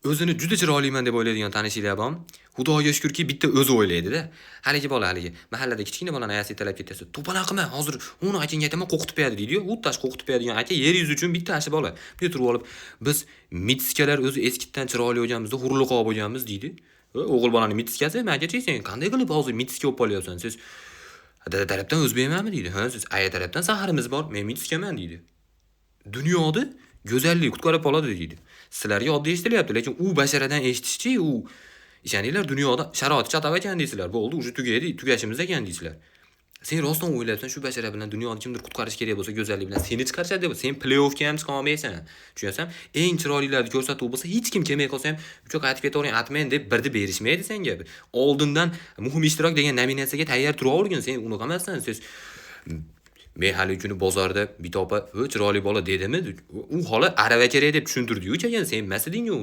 O'zini juda chiroyliman deb o'ylaydigan tanishinglar bormi? Xudoga shukurki, bitta o'zi o'ylaydi-da. Haligi bola, haligi mahallada kichkina bolani ayasi italab ketsa, "To'polon qilma, hozir uni akangga aytaman, qo'rqitib qo'yadi" deydi-yu. Xuddi shu qo'rqitib qo'yadigan aka yer yuzi uchun bitta shu bola. Bunday turib olib, "Biz mitskalar o'zi eskidan chiroyli bo'lganmiz, hurliqo bo'lganmiz" deydi. O'g'il bolani mitskasi, "Akachi, sen qanday qilib hozir mitska bo'lib qolyapsan? Siz dada tarafdan o'zbekmanmi?" deydi. "Ha, siz aya tarafdan saharimiz bor, men mitskaman" deydi. Dunyoda go'zallik qutqarib qoladi deydi. Sizlarga oddiy eshitilyapti, lekin u basharadan eshitishchi, u ishoninglar, dunyoda sharoiti chatoq ekan deysizlar. Bo'ldi, уже tugaydi, tugashimiz ekan deysizlar. Sen rostdan o'ylayapsan, shu bashara bilan dunyoni kimdir qutqarish kerak bo'lsa, go'zallik bilan seni chiqarishadi deb, sen play-offga ham chiqa olmaysan. Tushunyapsanmi? Eng chiroylilarni ko'rsatuv bo'lsa, hech kim kelmay qolsa ham, "Uka, qaytib ketavering, atmang" deb birni berishmaydi senga. Oldindan muhim ishtirok degan nominatsiyaga tayyor turavergin, sen unaqa emassan. Siz men hali kuni bozorda bitta opa, "O, chiroyli bola" dedimi? U xola arava kerak deb tushuntirdi-yu, keyin sen emas eding-ku.